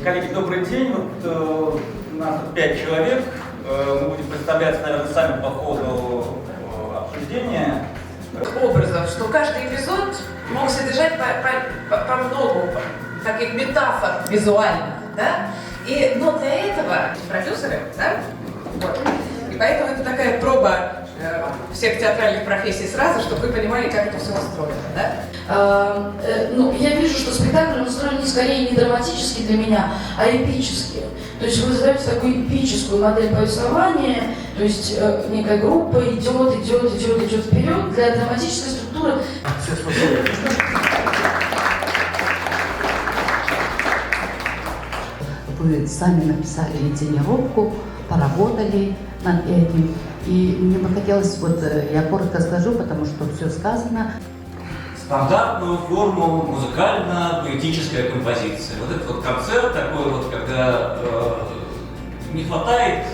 Коллеги, добрый день. Вот у нас тут 5 человек. Мы будем представляться, наверное, сами по ходу обсуждения. Образов, что каждый эпизод мог содержать по многу таких метафор визуальных, да? И, но для этого продюсеры, да? Вот. И поэтому это такая проба всех театральных профессий сразу, чтобы вы понимали, как это все устроено, да? Ну, я вижу, что спектакль устроен не скорее не драматически для меня, а эпически. То есть вы задаете такую эпическую модель повествования, то есть некая группа идет, идет, идет, идет вперед. Для драматической структуры. Все, спасибо. Вы сами написали инсценировку, поработали над этим. И мне бы хотелось, вот я коротко скажу, потому что все сказано. Стандартную форму музыкально-поэтическая композиция. Вот этот вот концерт такой вот, когда не хватает,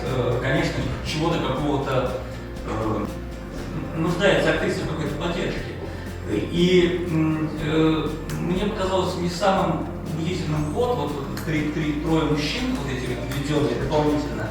конечно, чего-то какого-то, нуждается актриса в какой-то поддержке. И мне показалось не самым убедительным ход, вот трое мужчин, вот эти введенные дополнительно.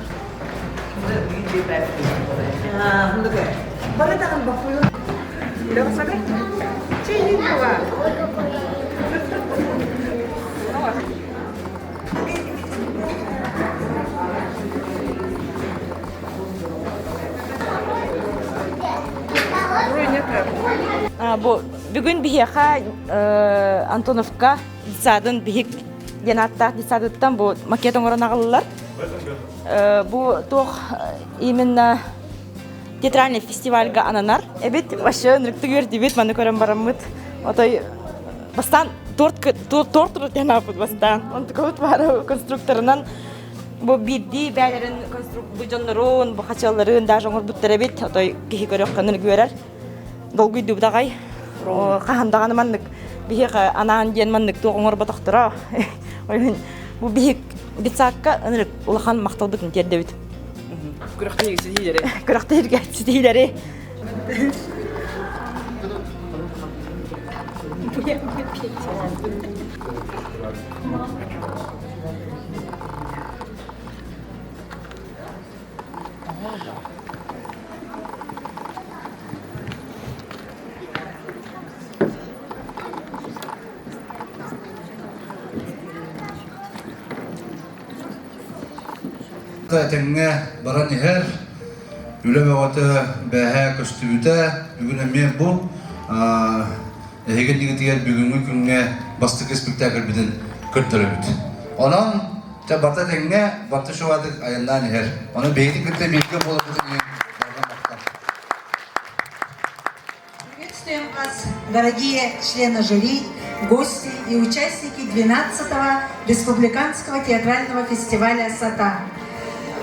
Бу бүгүн биһиэхэ Антоновка детсадын биһик диэн ааттаах детсадыттан бу макет оҥорон аҕаллылар. Бу туох именно театральный фестивальга ананар эбит. Вообще ынырыктык үөрдүбүт, маны көрөн бараммыт. Отой бастаан торт торт диэн ааппыт бастаан. Онтукабыт баара конструкторынан бу биирдии бээлэрин бу дьоннорун, бу хачалларын даже оҥорбуттар эбит. Отой киһи көрүөххэ ынырык үөрэр. Долгуйдубут аҕай. Хаһан даҕаны маннык биһиэхэ анаан диэн маннык туох оҥорботохторо. Бу биһик детсадка ынырык улахан махталбытын тиэрдэбит. Күрэхтэһиигэ ситиһиилэри. Күрэхтэһиигэ ситиһиилэри. Этэҥҥэ баран иһэр, үлэ бөҕөтө бээһээ көстүбүтэ, бүгүн эмиэ бу эһиги иннигитигэр бүгүҥҥү күҥҥэ бастакы спектакльбытын көрдөрөбүт. Онон чэ барыта этэҥҥэ, барыта шоуадык айаннаан иһэр. Онон биһигини кытта бииргэ буоларбытын иһин махтал. Приветствуем вас, дорогие члены жюри, гости и участники 12-го Республиканского театрального фестиваля «Сата».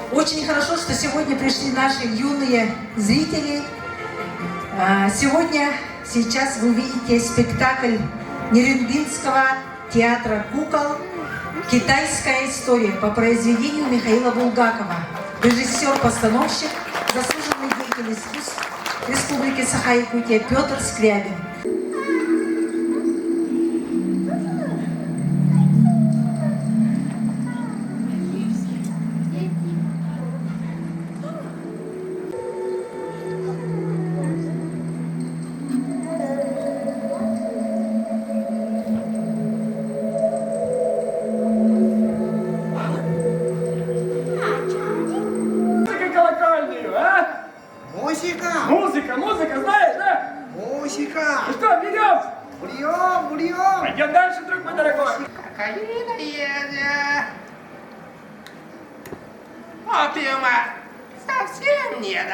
Очень хорошо, что сегодня пришли наши юные зрители. Сегодня, сейчас вы увидите спектакль Нерюнгринского театра кукол «Китайская история» по произведению Михаила Булгакова. Режиссер-постановщик, заслуженный деятель искусств Республики Саха-Якутия Петр Скрябин. Музыка колокольную, а? Музыка! Музыка, музыка, знаешь, да? Музыка! Ну что, берем? Прием, прием! Пойдем дальше, друг мой дорогой. Кокаина едет. Опиума совсем нет.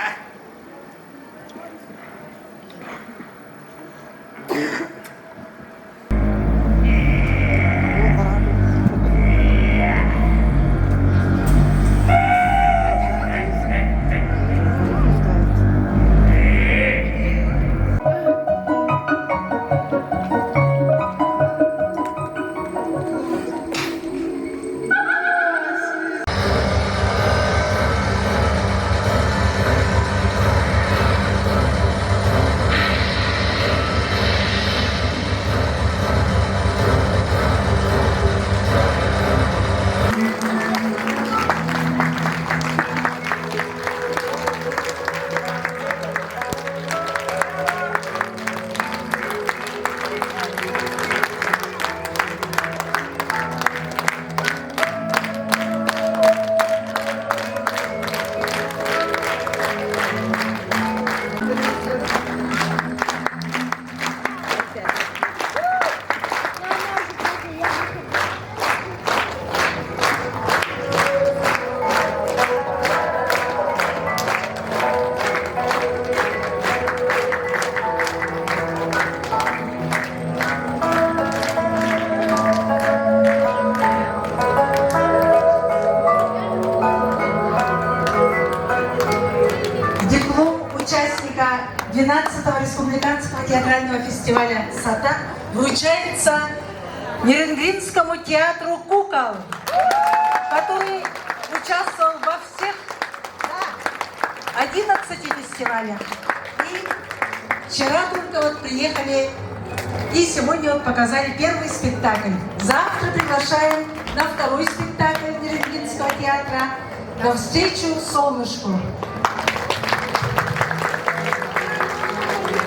12-го республиканского театрального фестиваля «Сата» вручается Нерюнгринскому театру кукол, который участвовал во всех 11 фестивалях. И вчера только вот приехали и сегодня вот показали первый спектакль. Завтра приглашаем на второй спектакль Нерюнгринского театра «Навстречу солнышку».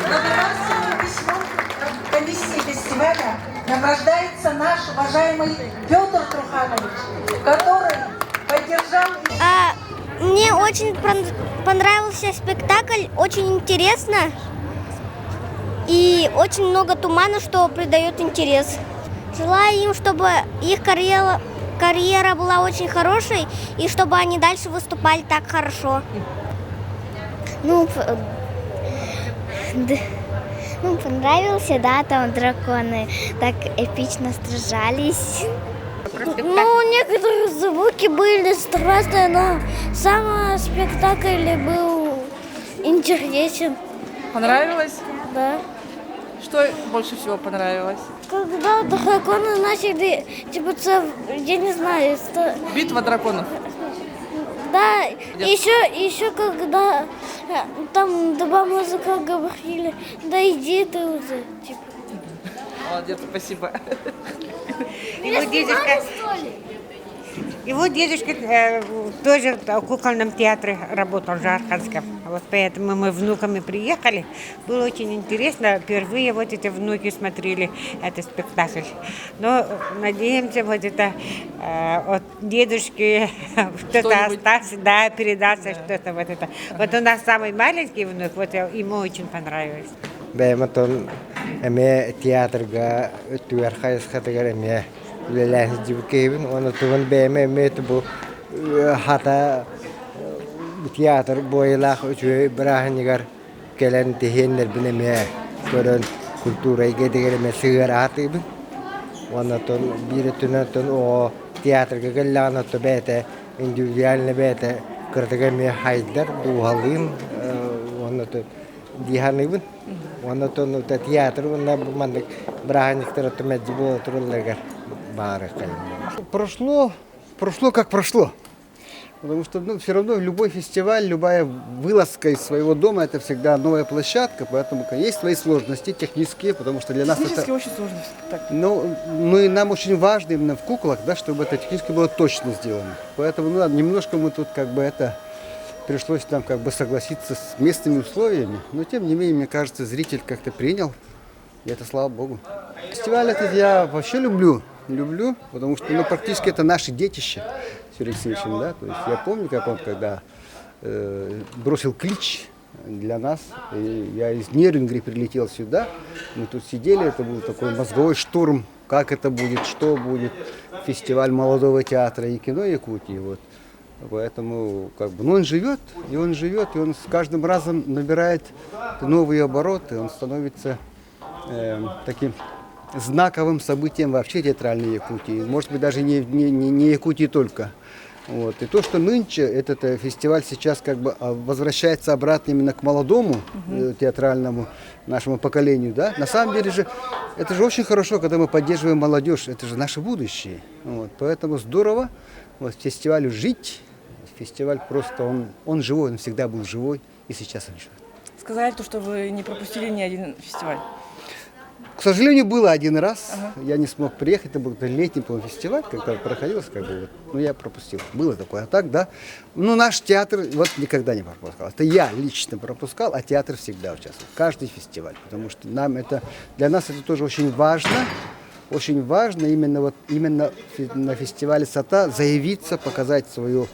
Благодарственным письмом комиссии фестиваля награждается наш уважаемый Петр Труханович, который поддержал... А, мне очень понравился спектакль, очень интересно. И очень много тумана, что придает интерес. Желаю им, чтобы их карьера, карьера была очень хорошей и чтобы они дальше выступали так хорошо. Ну, ну, понравился, да, там драконы так эпично сражались. Ну, некоторые звуки были страшные, но сам спектакль был интересен. Понравилось? Да. Что больше всего понравилось? Когда драконы начали, типа, я не знаю, что... Битва драконов. Да, еще, еще когда там два музыка говорили, да иди ты уже, типа. Молодец, спасибо. Его дедушка, его дедушка тоже в кукольном театре работал в Жарханском. Вот поэтому мы внуками приехали. Было очень интересно. Впервые вот эти внуки смотрели этот спектакль. Но надеемся, вот это от дедушки что-то осталось, да, передастся да. что-то вот это. Вот у нас самый маленький внук, вот ему очень понравилось. Бэйэм оттон эмиэ театрга өттүгэр хайысхатыгар эмиэ үлэлээн сылдьыбыт киһибин уонна тугун бэйэм эмиэ бу хата театр буойалаах үчүгэй бырааһынньыгар кэлэн тиһиэннэрбин эмиэ көрөн культура эйгэтигэр эмиэ сыһыара сатыыбын уонна оттон биир өттүнэн оттон оҕо театрга кэллэҕинэ отто бэйэтэ индивидуально бэйэтэ кыратык эмиэ хайдар дууһалыын уонна дии саныыбын. Уонна оттон театр уонна бу маннык бырааһынньыктар оттон мэлдьи буола туралларыгар баары Прошло, прошло как прошло. Потому что ну, все равно любой фестиваль, любая вылазка из своего дома – это всегда новая площадка, поэтому есть свои сложности технические, потому что для нас Технически это... очень сложный спектакль. Ну, ну и нам очень важно именно в куклах, да, чтобы это технически было точно сделано. Поэтому ну, немножко мы тут как бы это пришлось нам как бы согласиться с местными условиями, но тем не менее, мне кажется, зритель как-то принял, и это слава богу. Фестиваль этот я вообще люблю, люблю, потому что ну, практически это наше детище с Юрием Алексеевичем, да, то есть я помню, как он когда бросил клич для нас, и я из Нерюнгри прилетел сюда, мы тут сидели, это был такой мозговой штурм, как это будет, что будет, фестиваль молодого театра и кино Якутии, вот. Поэтому как бы, ну, он живет, и он живет, и он с каждым разом набирает новые обороты, он становится таким знаковым событием вообще театральной Якутии, может быть, даже не, не, не, не Якутии только. Вот. И то, что нынче этот фестиваль сейчас как бы возвращается обратно именно к молодому театральному нашему поколению, да, на самом деле же это же очень хорошо, когда мы поддерживаем молодежь, это же наше будущее. Вот. Поэтому здорово вот, фестивалю жить, фестиваль просто, он живой, он всегда был живой, и сейчас он живет. Сказали то, что вы не пропустили ни один фестиваль. К сожалению, было один раз. Я не смог приехать. Это был летний, по-моему, фестиваль, когда проходился, как бы, вот. Ну, я пропустил. Было такое. А так, да. Ну, наш театр вот никогда не пропускал. Это я лично пропускал, а театр всегда участвовал. Каждый фестиваль. Потому что нам это, для нас это тоже очень важно. Очень важно именно, вот, именно на фестивале САТА заявиться, показать свое,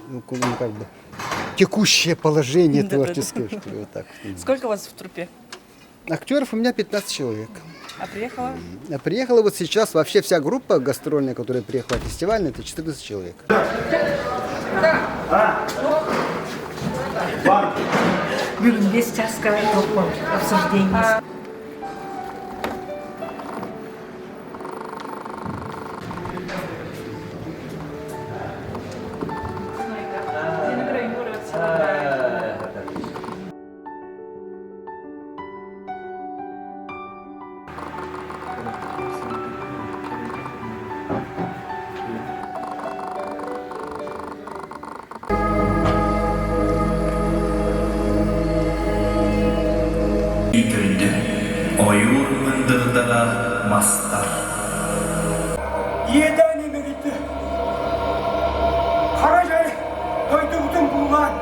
ну, как бы, текущее положение творческое, что ли, вот так. Сколько у вас в труппе? Актеров у меня 15 человек. А приехала? А приехала вот сейчас вообще вся группа гастрольная, которая приехала фестивальная, это 14 человек. Бүгүн биэс чааска обсуждение. Төрдө ойуур мындырдара мастар. Иэдээн имэрийдэ. Хара дьай дойдубутун буулаан.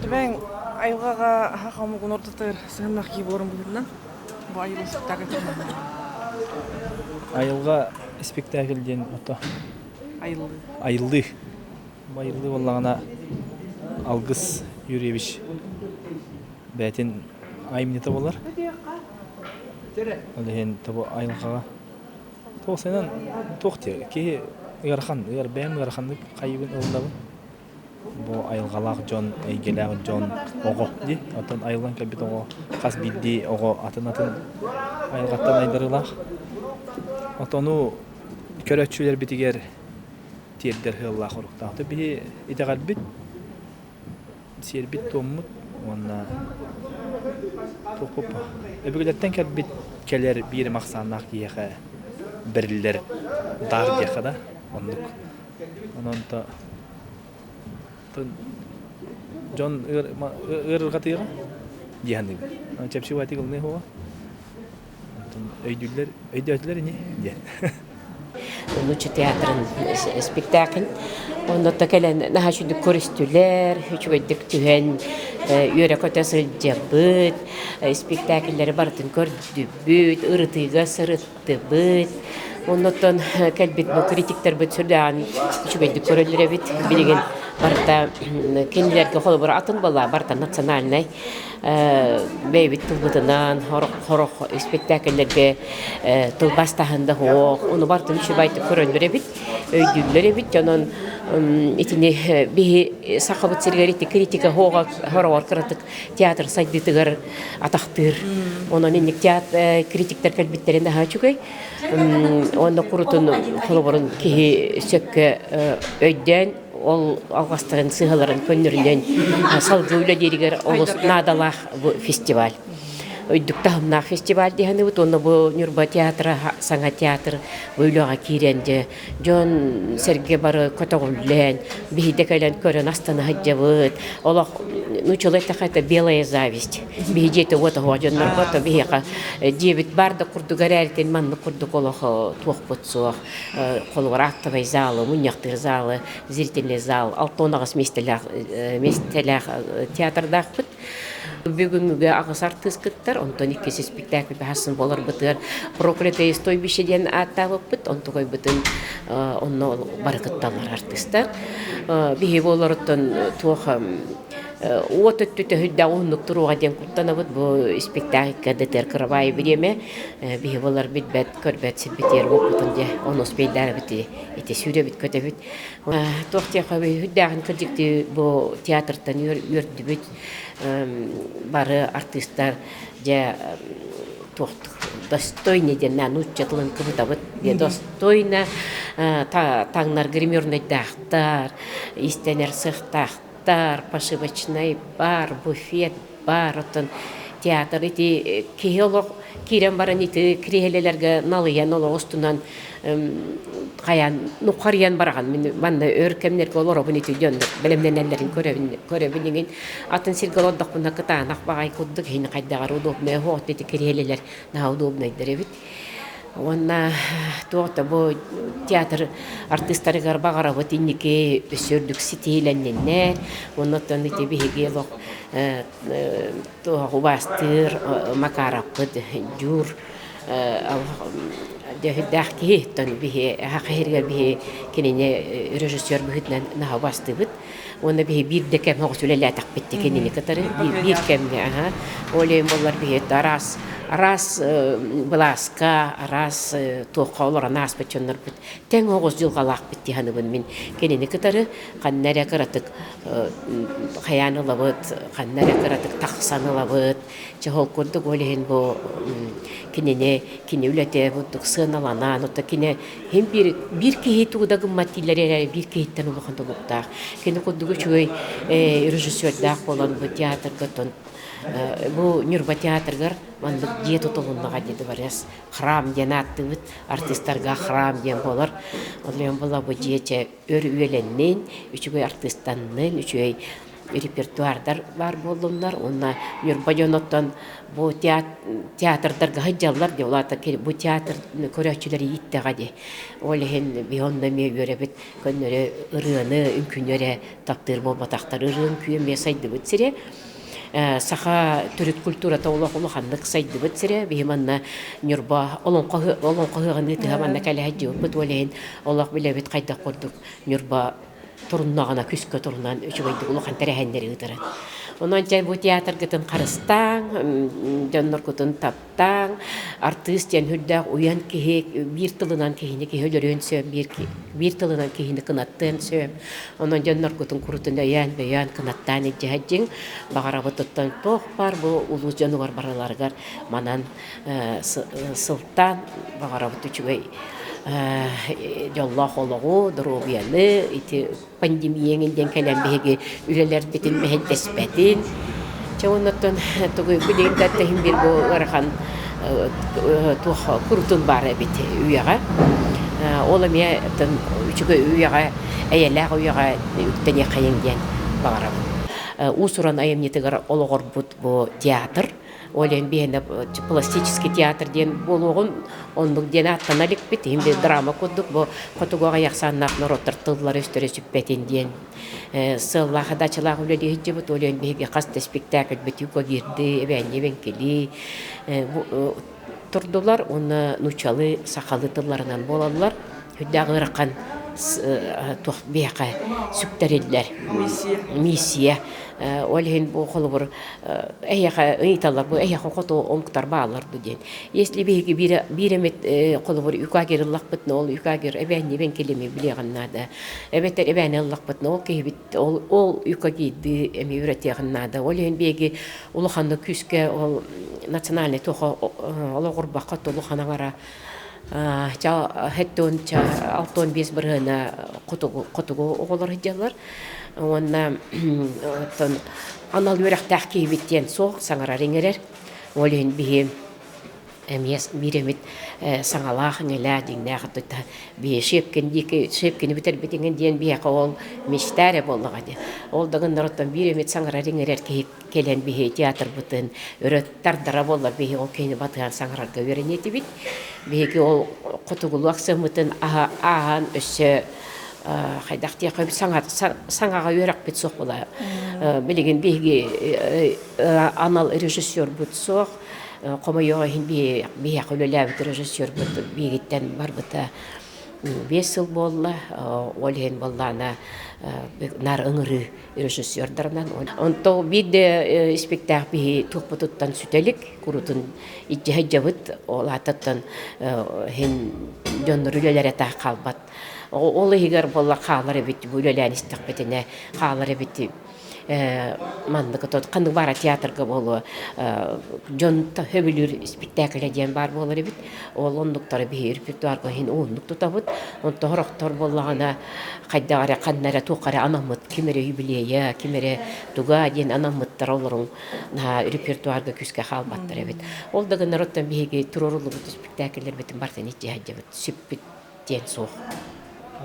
Бэйэҥ айылҕаҕа аһах омугун ортотугар сыһыаннаах киһи буоларым быһыытынан бу айылҕа спектакль Айылҕа спектакль диэн ото Айыллыы. Айыллыы. Айыллыы буоллаҕына Алгыс Юрьевич бэйэтин айымньыта буолар. Ол иһин тобу айылҕаҕа Туох туох диэ киһи ыарахан ыар бэйэм ыараханнык хайыыбын ылынабын. Бу айылҕалаах дьон, эйгэлээх дьон оҕо дии. Оттон айыллан кэлбит оҕо хас биирдии оҕо атын-атын айылҕаттан айдарыылаах. Отону көрөөччүлэрбитигэр тиэрдэр сыаллаах уруктаах. Биһи итэҕэлбит сиэрбит-туоммут уонна туохпут өбүгэлэртэн кэлбит кэлэр биир ахсааннаах киһиэхэ бэриллэр даар диэххэ да оннук. Онон то дьон ыарырҕатыаҕа дии саныыбын. Чэпчэки баайтык ылыныа суоҕа. Онтон өйдүүллэр, өйдөөтүлэр ини диэн. Нуучча театрын спектакль. Онно кэлэн наһаа үчүгдүк көрүстүлэр, үчүгэйдик түһэн үөрэ-көтө сылдьабыт, спектакльлэри барытын көрдүбүт, ырытыыга сырыттыбыт. Оннуттан кэлбит бу критиктэрбит сүрдээҕин үчүгэйдик көрөллөр эбит. Билигин барыта кинилэргэ холобура атын буолла, барыта национальнай бэйэбит тылбытынан сорох испэктээкиллэргэ тылбаастаһан да суох, ону барытын үчүгэйдик көрөллөр эбит, өйдүүллэр эбит. Онон итини биһи Сахабыт сиригэр ити критика суоҕа хороҕор кыратык театр сайдыытыгар атахтыыр. Онон инник театр критиктэр кэлбиттэрин наһаа үчүгэй. Уонна курутун холобурун киһи сөпкө өйдөөн ол алҕастарын сыыһаларын көннөрүнэн салгыы үлэлииригэр олус наадалаах бу фестиваль. Өйдүк таһымнаах фестиваль диэхэнибит уонна бу Ньурба театра саҥа театр бу үлэҕэ киирэн дьэ дьон сэргэ бары көтөҕүллэн биһиде кэлэн көрөн астына сылдьабыт. Олох нууччалыы эттэххэ это белая зависть. Биһи дьиэтэ уота суох дьоннорго то биһиэхэ дьиэбит бар да курдук эрээритин маннык курдук олох туохпут суох. Холобур актовай залы, мунньахтыыр залы, зрительный зал, 68 миэстэлээх миэстэлээх театрдаахпыт. Бүгүҥҥүгэ аҕыс артыыс кыттар, онтон иккис спектакль баһасын буоларбытыгар «Проклятое стойбище» диэн ааттаабыппыт, онтукайбытын онно бары кытталлар артыыстар. Биһиги буоларуттан туох уот өттүтэ сүрдээх уһуннук туруоҕа диэн куттанабыт. Бу спектакльга дэтэр кырабаайы бириэмэ биһи буолар билбэт, көрбөт сирбитигэр уоппутун дьэ ону успейдаабыт ити сүүрэбит көтөбүт. Туох диэххэ сүрдээҕин кырдьыктыы бу театртан үөрдүбүт бары артыыстар дьэ туох достойно диэн нуучча тылын кыбытабыт достойно таҥнар гримернайдаахтар иистэнэр сыахтаахтар пошивочнай бар буфет бар оттон театр ити киһи олох киирэн баран ити кириэһилэлэргэ налыйан олох устунан хайаан нухарыйан бараҕын мин манна өр кэмнэргэ олоробун ити дьоннор бэлэмнэнэллэрин көрөбүн көрөбүн иҥин атын сиргэ олордохпуна кытаанах баҕай курдук иһин хайдаҕар удобнай оһох ити кириэһилэлэр наһаа удобнайдар эбит Уонна туох да бу театр артыыстарыгар баҕарабыт инники өссө үрдүк ситиһиилэнниннэр. Оннуттан ити биһиги олох туох убаастыыр Макаровпыт Дьуур дьөһүрдээх киһи. Оттон биһи саха сиригэр биһи кинини режиссер быһыытынан наһаа убаастыыбыт. Уонна биһи биир да кэм оҕус үлэлээтэхпит кинини кытары биир кэмҥэ аха. Ол иһин буоллар биһи араас араас былааска, араас туохха олорон ааспыт дьоннорбут тэҥ оҕус дьылҕалаахпыт дии саныыбын мин. Кинини кытары ханна эрэ кыратык хайаан ылабыт, ханна эрэ кыратык тахсан ылабыт. Чэ, ол курдук ол иһин бу кинини кини үлэтэ бурдук сыаналанан, оттон кини иһин биир, биир киһи тугу да гыммат дииллэр эрээри биир киһиттэн улахан тулуктаах. Кини курдук үчүгэй режиссердаах буолан бу театрга оттон бу Ньурба театрыгар маннык дьиэ тутулуннаҕа дии дворец храм диэн ааттыыбыт артыыстарга храм диэн буолар. Ол иһин була бу дьиэ чэ өр үөлэннин, үчүгэй артыыстаннын, үчүгэй репертуардар баар буоллуннар уонна Ньурба дьонуттан бу театрдарга сылдьаллар дии, ол аата бу театр көрөөччүлэри ииттэҕэ дии. Ол иһин биһи онно эмиэ үөрэбит, көннөрү ырыаны, үҥкүүнү эрэ таптыыр буолбатахтар. Ырыа үҥкүү эмиэ сайдыбыт сирэ. Саха төрүт культурата олох улаханнык сайдыбыт сирэ. Биһи манна Ньурба олоҥхо олоҥхо ыһыаҕын ыытыһа манна кэлэ сылдьыбыппыт. Ол иһин олох билэбит хайдах курдук Ньурба туруннаҕына күскэ турунан үчүгэйдик улахан тэрээһиннэри ыытарын. Онон дьэ бу театргытын харыстааҥ, дьонноргутун таптааҥ, артыыс диэн үрдээх уйан киһи биир тылынан киһини киһи өлөрүөн сөп, биир, биир тылынан киһини кынаттыан сөп. Онон дьонноргутун курутун өйөөн, бөйөөн, кынаттаан илдьэ сылдьыҥ. Баҕарабытыттан туох баар бу улуус дьонугар барыларыгар манан сылтаан баҕарабыт үчүгэй дьоллоох олоҕу, доруобуйаны, ити пандемия эҥин диэн кэлэн биһиги үлэлэрбитин мэһэйдэспэтин. Чэ оннуттан тугу билигин да иһин биир бу ыарахан туох курутун баар эбит үйэҕэ. Ол эмиэ үчүгэй үйэҕэ, эйэлээх үйэҕэ үктэниэххэйиҥ диэн баҕарабын. Уус-уран айымньытыгар олоҕорбут бу театр Ол иһин биһиэнэ пластический театр диэн буолуоҕун оннук диэн ааттана иликпит. Иһин биир драма курдук бу хотугу аҕыйах ахсааннаах норуоттар тыллара-өстөрө сүппэтин диэн сыаллаах дачалаах үлэлии сылдьыбыт. Ол иһин биһиги хас да спектакльбит юкагирдыы, эбээннии эбэҥкилии турдулар уонна нууччалыы, сахалыы тылларынан буолаллар. Сүрдээх ыарахан туох биһиэхэ сүктэриллэр миссия. Ол иһин бу холобур эһиэхэ ыйыталлар бу эһиэхэ хоту омуктар бааллар дуу диэн. Если биһиги биир эмит холобур юкагир ыллахпытына ол юкагир эбээннибин килими билиэҕин наада. Эбэтэр эбээни ыллахпытына ол киһибит ол ол юкагирдыы эмиэ үөрэтиэҕин наада. Ол иһин биһиги улаханнык күүскэ ол национальный туоха олоҕурбакка улахан аҥара Хэттон 65 бырыһыана хотугу оҕолор сылдьаллар. Уонна оттон анал үөрэхтээх киһибит диэн суох саҥарар иҥэрэр. Ол иһин биһи эмиэ биир эмит саҥалаах иҥэлээх дьиҥнээх биһи Шепкин диэки Шепкини бүтэрбит иҥин диэн биһиэхэ ол мечта эрэ буоллаҕа дии. Ол да гыннар оттон биир эмит саҥарар иҥэрэр киһи кэлэн биһи театрбытын өрө тардара буоллар биһи ол киһини батыһан саҥарарга үөрэниэ этибит. Биһиги ол хотугулуу аксыаммытын ааһан өссө хайдах диэххэ саҥаҕа үөрэхпит суох була. Билигин биһиги анал режиссербут суох. Хомойуох иһин биһиэхэ үлэлээбит режиссербут биһигиттэн барбыта 5 сыл буолла. Ол иһин буоллаана наар ыҥырыы режиссердарынан. Онто биир да испиктаах биһи туохпутуттан сүтэлик, курутун илдьэ сылдьабыт, ол аатыттан иһин дьоннор үлэлэрэ таах хаалбат. Ол иһигэр буолла хаалар эбит, бу үлэлээн истэхпитинэ хаалар эбит маннык ханнык баара театрга буолуо дьон сөбүлүүр испиктээкилэ диэн баар буолар эбит. Ол оннуктары биһи репертуарга иһин уһуннук тутабыт. Онто сорохтор буоллаҕына хайдах эрэ ханна эрэ туохха эрэ анаммыт ким эрэ юбилейа, ким эрэ туга диэн анаммыттара олоруҥ наһаа репертуарга күүскэ хаалбаттар эбит. Ол да гыннар оттон биһиги туруоруллубут испиктээкиллэрбитин барытын илдьэ сылдьабыт. Сүппүт диэн суох.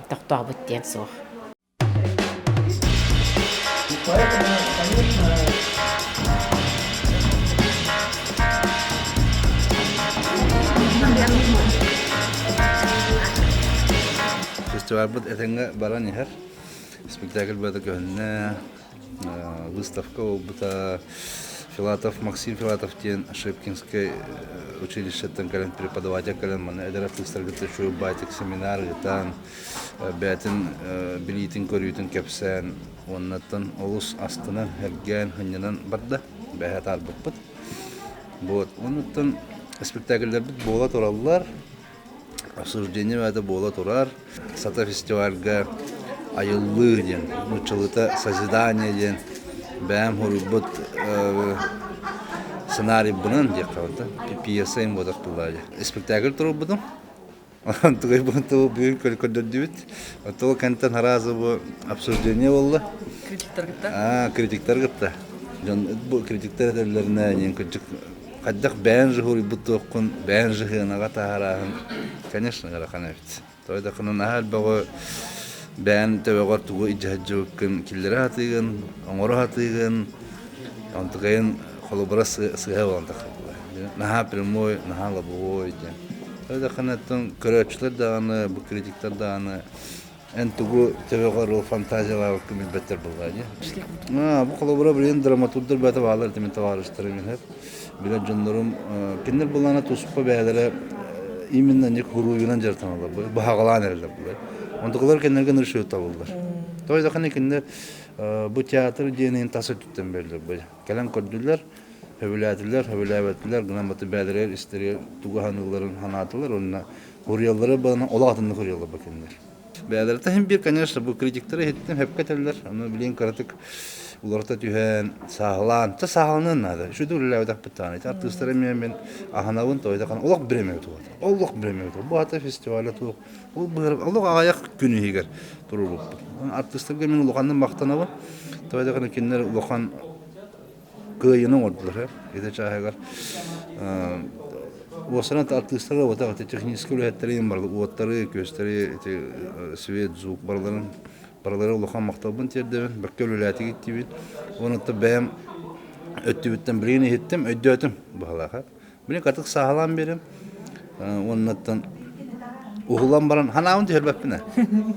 Тохтообут диэн суох. Поэтому, конечно, Фестивальбыт этэҥҥэ баран иһэр. Спектакль бата көһүннэ, выставка буолбута. Филатов Максим Филатов диэн Шепкинскай училищеттан кэлэн преподаватель кэлэн манна эдэр артыыстарга үчүгэй баайтык семинар ыытан бэйэтин билиитин-көрүүтүн кэпсээн уоннаттан олус астынан, сэргээн, сынньанан барда. Бэһэ таарбыппыт. Вот. Онуттан спектакльдэрбит буола тураллар. Обсуждение баата буола турар. Сата фестивальга айыллыы диэн, нууччалыыта созидание диэн бэйэм суруйбут сценарийбынан диэххэ да пьеса им буотах тыллаа Спектакль туруорбутум. Тугай бу бүгүн көрдөрдүбүт. Оттон кэнтэн аразы бу обсуждение буолла. Критиктар кытта? Аа, критиктар кытта. Дьон бу критиктар этэллэринэ диэн кырдьык хайдах бэйэн жуһуруйбут туоххун бэйэн жыһыанаҕа таһаарааһын конечно ыарахан эбит. Той да кынын наһаа элбэҕи бэйэн төбөҕөр тугу илдьэ сылдьыбыккын киллэрэ сатыыгын, оҥоро сатыыгын, онтукайын холобура сыыһа буолан тахсаллар. Наһаа прямой, наһаа лобовой диэн. Той да кынаттан көрөөччүлэр даҕаны, бу критиктэр даҕаны эн тугу төбөҕөр ол фантазиялаабыккын билбэттэр буоллаа дии. Бу холобура билигин драматурдар бэйэтэ бааллар этэ мин табаарыстарым иһэр. Билэр дьоннорум кинилэр былаана туспа бэйэлэрэ именно ник хуруйунан дьарыктаналлар быһаҕалаан эрэллэр булар. Онтукалар кинилэргэ ныршыы табыллар. Той да кинилэр бу театр диэнин тас өттүттэн бэриллэр. Кэлэн көрдүлэр, сөбүлээтилэр, сөбүлээбэтилэр, гынан баты бэйэлэригэр истэригэр тугу саныылларын санаатылар уонна хуруйаллары балана олох атыннык хуруйаллар бу кинилэр. Бэйэлэрэ иһин биир, конечно, бу критиктары иһиттим, сөпкө этэллэр. Ону билигин кыратык уларыта түһэн, сааһылаан, та сааһыланыан наада. Үчүгэй үлэлээбэтэхпит даҕаны. Ити артыыстары эмиэ мин аһынабын, тойдакан олох бириэмэ туох. Олох бириэмэ туох. Бу ата фестиваля туох. Ол быһыр олох аҕыйах күн иһигэр туруорбуппут. Артыыстарга мин улаханнык махтанабын. Тойдакан кинилэр улахан кыайыыны оҥордулар. Ити чааһыгар уосанан артыыстары уотах ити техническэй үлэһиттэрин барылы уоттары, күөстэри, ити свет, звук барыларын барылары улахан махталбын тиэрдэбин, бэркэ үлэлээтигит диибин. Уонна бэйэм өттүбүттэн билигин иһиттим, өйдөөтүм быһалаах. Билигин катык сааһылаан биэрим. Уоннаттан уһулан баран ханаабын түһэрбэппин ээ.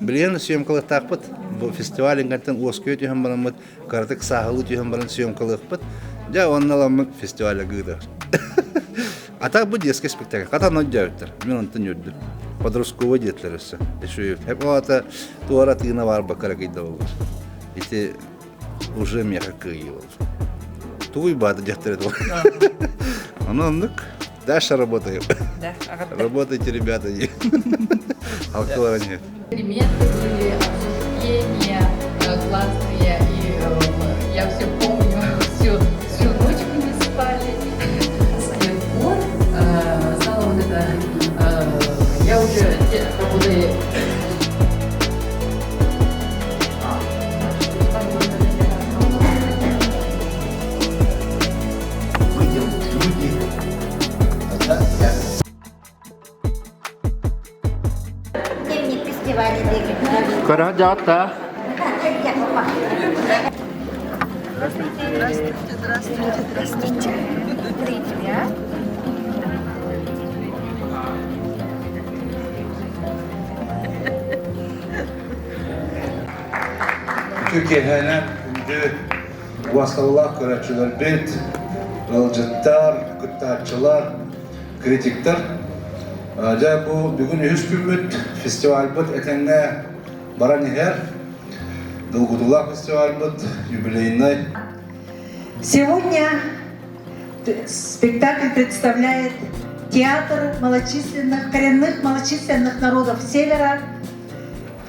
Билигин съемкалыахтаахпыт. Бу фестиваль иҥкэнтэн уоскуйа түһэн бараммыт, кыратык сааһылыы түһэн баран съемкалыахпыт. Дьэ, онно ыламмыт фестивальга ыытар. А так бу детский спектакль. Хата онно өйдөөбүттэр. Мин онтон үөрдүм. Подростковый диэтилэр өссө. Үчүгэй. Хеп аата туора тыына баар бакара кыйда болар. Ити уже миэхэ кыайыы болар. Тугуй баады дьахтар это. Ону оннук. Дальше работаем. Да, Работайте, ребята. Алкалар нет. Эксперименты были, обсуждения классные, и я все помню, всю ночь мы не спали. С тех пор стало вот это, я уже работаю. Выйдем в люди. Дневник фестиваля. Көрө дьаатта. Здравствуйте, здравствуйте, здравствуйте. Привет. Үтүө киэһэнэн күндү убастабыллаах көрөөччүлэрбит, ыалдьыттар, кыттааччылар, критиктэр. Дьэ бу бүгүн үһүс күммүт, фестивальбыт этэҥҥэ баран иһэр. Долгутуулаах фестивальбыт юбилейный. Сегодня спектакль представляет театр малочисленных, коренных малочисленных народов Севера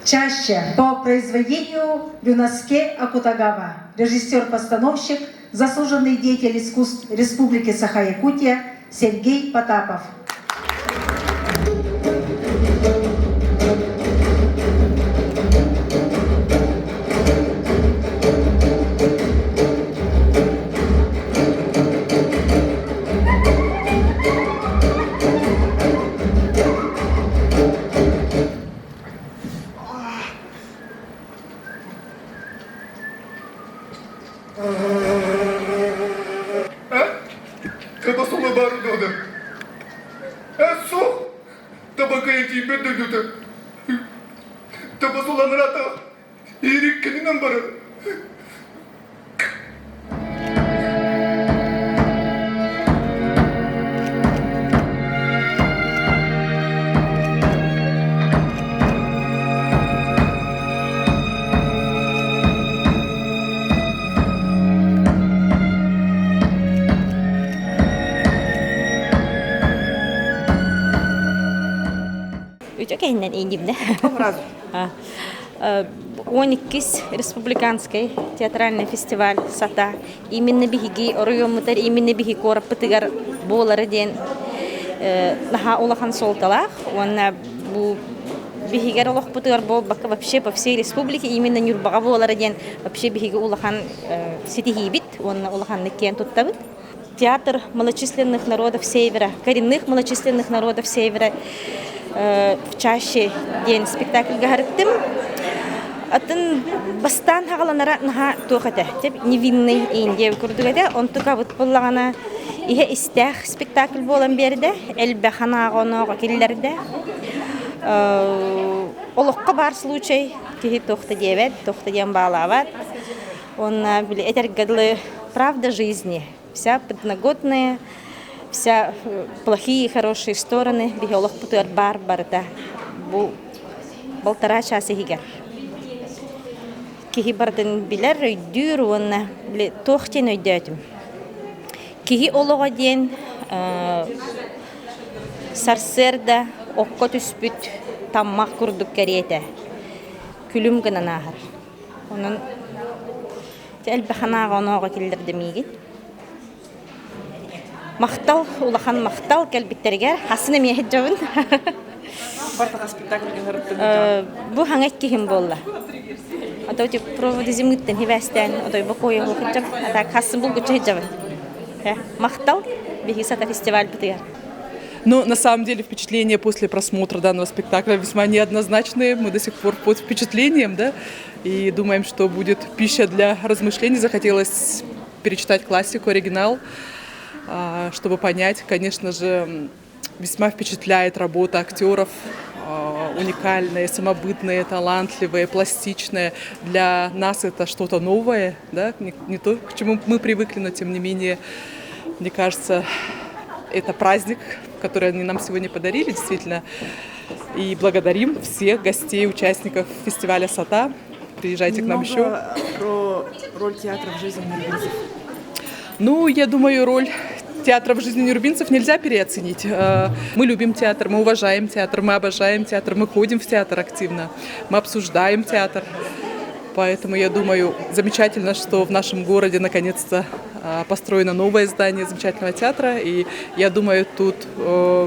чаще по произведению Рюноске Акутагава, режиссер-постановщик, заслуженный деятель искусств Республики Саха-Якутия Сергей Потапов. Табасола баар дуода. Суох. Табакайа тиийбэт дойдута. Табасоланырата иириккининэн барар. Үтө кэһиннэн индибне. 12 республиканский театральный фестиваль сата именно биһиги оройуоммутар именно биһи куораппытыгар буолары диэн наһаа улахан суолталаах уонна бу биһигэр олохпутугар буолбакка вообще по всей республике именно Ньурбаҕа буолара диэн вообще биһиги улахан ситиһиибит уонна улаханнык киэн туттабыт. Театр малочисленных народов Севера, коренных малочисленных народов Севера в чаще диэн спектакльга харыттым. Атын бастаан хаҕаланара наһаа туох этэ, невинный Индия курдук этэ. Онтукабыт буллаҕына иһэ истээх спектакль буолан биэрдэ, элбэх анааҕа онооҕо киллэрдэ. Олоххо баар случай киһи туох да диэбэт, туох да диэн баалаабат. Уонна били этэргэ дылы правда жизни, вся подноготная, вся плохие и хорошие стороны биһи олохпутугар баар барыта бу полтора час иһигэр киһи барытын билэр, өйдүүр уонна били туох диэн өйдөөтүм. Киһи олоҕо диэн сарсыарда окко түспүт таммах курдук кэриэтэ күлүм гынан ааһар. Онон элбэх анааҕа онооҕо киллэрдэ миигин. Махтал, улахан махтал кэлбиттэригэр. Хасын эмиэ сылдьабын. Бартаха спектакльга сырыттым. Бу хаҥа иккиһим буолла. Ото тип проводы зимыттан хибэстээн отой бокуойа сылдьабын. А так хасын булгуччу сылдьабын. Махтал биһиги сата фестивальбытыгар. Ну, на самом деле, впечатления после просмотра данного спектакля весьма неоднозначные. Мы до сих пор под впечатлением, да, и думаем, что будет пища для размышлений. Захотелось перечитать классику, оригинал, чтобы понять, конечно же, весьма впечатляет работа актеров, уникальные, самобытные, талантливые, пластичные. Для нас это что-то новое, да, не, не то, к чему мы привыкли, но тем не менее, мне кажется, это праздник, который они нам сегодня подарили, действительно. И благодарим всех гостей, участников фестиваля «Сата». Приезжайте к нам еще. про роль театра в жизни нюрбинцев. Ну, я думаю, роль театра в жизни нюрбинцев нельзя переоценить. Мы любим театр, мы уважаем театр, мы обожаем театр, мы ходим в театр активно, мы обсуждаем театр. Поэтому я думаю, замечательно, что в нашем городе наконец-то построено новое здание замечательного театра. И я думаю, тут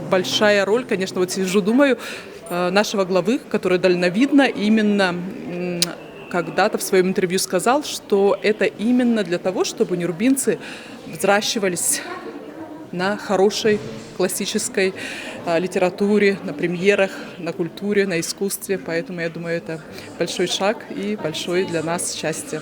большая роль, конечно, вот сижу, думаю, нашего главы, который дальновидно именно когда-то в своем интервью сказал, что это именно для того, чтобы нюрбинцы взращивались на хорошей классической литературе, на премьерах, на культуре, на искусстве. Поэтому я думаю, это большой шаг и большое для нас счастье.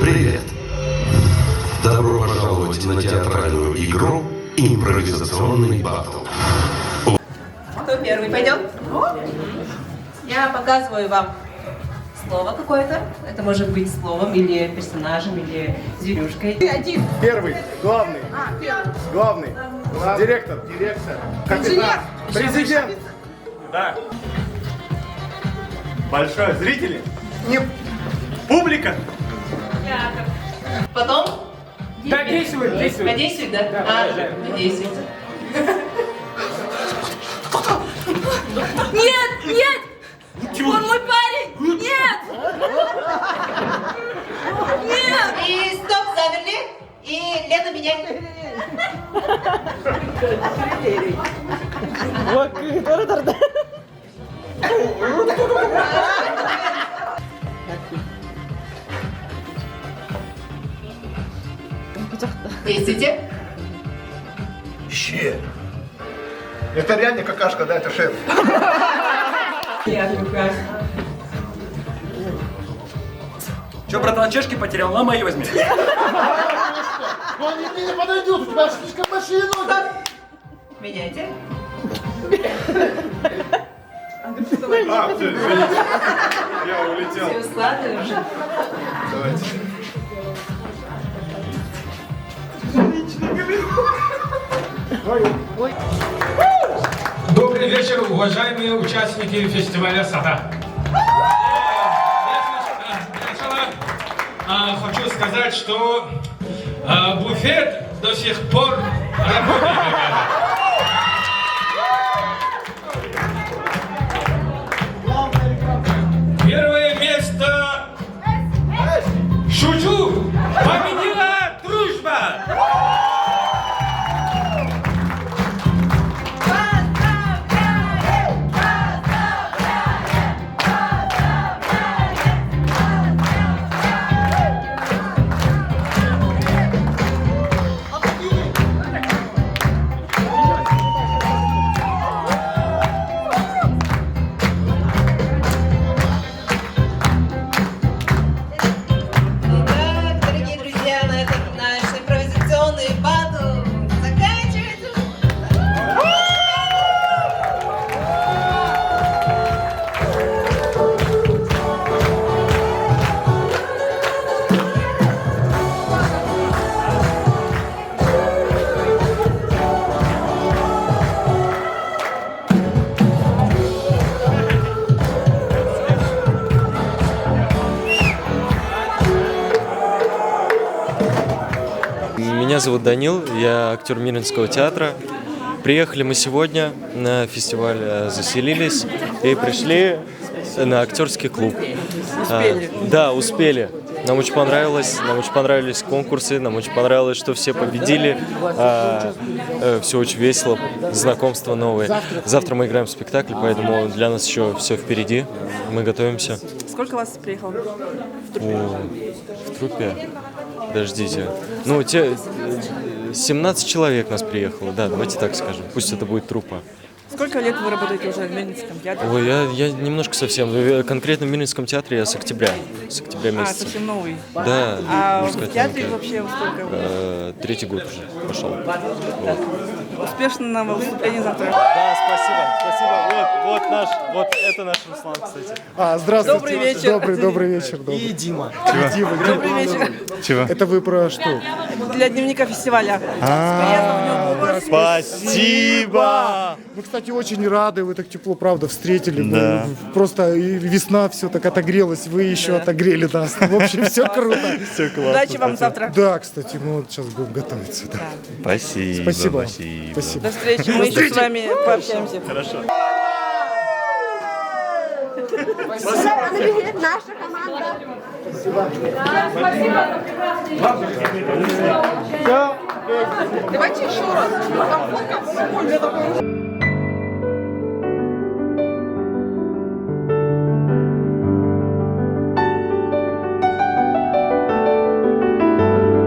Привет! Добро пожаловать на театральную игру «Импровизационный батл». Кто первый пойдет? Я показываю вам слово какое-то. Это может быть словом или персонажем, или зверюшкой. Один. Первый, главный. А, первый. Главный. Главный. Директор. Директор. Капитан. Президент. Да. Большое. Зрители. Не. Публика. Театр. Потом? Да, действует, действует. Подействует, да? Да, а, да. действует. Нет, нет! Чего? Он мой парень! Нет! Нет! И стоп, замерли. И Лена меня. Ответите. Щи. Это реально какашка, да, это шеф. Че, братан, чешки потерял? На мои возьми. Ну они мне не подойдут, у тебя слишком большие ноги. Меняйте. А, все, извините. Я улетел. Все устали уже. Давайте. Добрый вечер, уважаемые участники фестиваля «Сада». Для начала хочу сказать, что буфет до сих пор работает, ребята. Первое место... Шучу! Победила дружба! Итак, дорогие друзья, на этом наш импровизационный батл заканчивается. Меня зовут Данил, я актер Мирнинского театра. Приехали мы сегодня на фестиваль, заселились и пришли на актерский клуб. Успели. Да, успели. Нам очень понравилось, нам очень понравились конкурсы, нам очень понравилось, что все победили. Все очень весело, знакомства новые. Завтра мы играем в спектакль, поэтому для нас еще все впереди. Мы готовимся. Сколько вас приехало в труппе? О, в труппе? Подождите. Ну, 17 человек нас приехало, да, давайте так скажем. Пусть это будет труппа. Сколько лет вы работаете уже в Мельницком театре? Ой, я немножко совсем. Конкретно в Мирнинском театре я с октября. С октября А, месяца. совсем новый. Да. А можно в сказать, театре новенький. вообще сколько? Третий год уже пошел. Вот. Успешного выступления завтра. Да, спасибо, спасибо. Вот это наш Руслан, кстати. А, здравствуйте. Добрый вечер. Добрый вечер. Добрый. И Дима. Чего? Дима, Добрый Дима. вечер. Чего? Это вы про что? Для дневника фестиваля. А, Спасибо! Мы, кстати, очень рады, вы так тепло, правда, встретили. Мы Да. Просто и весна все так отогрелась, вы еще отогрели нас. В общем, все круто. Все классно. Удачи вам завтра. Да, кстати, мы вот сейчас будем готовиться. да. Спасибо. Спасибо. Спасибо. Спасибо. До встречи. Мы еще с вами пообщаемся. Хорошо. Наша команда. Спасибо за прекрасный Давайте еще раз. Там фотка, у меня такой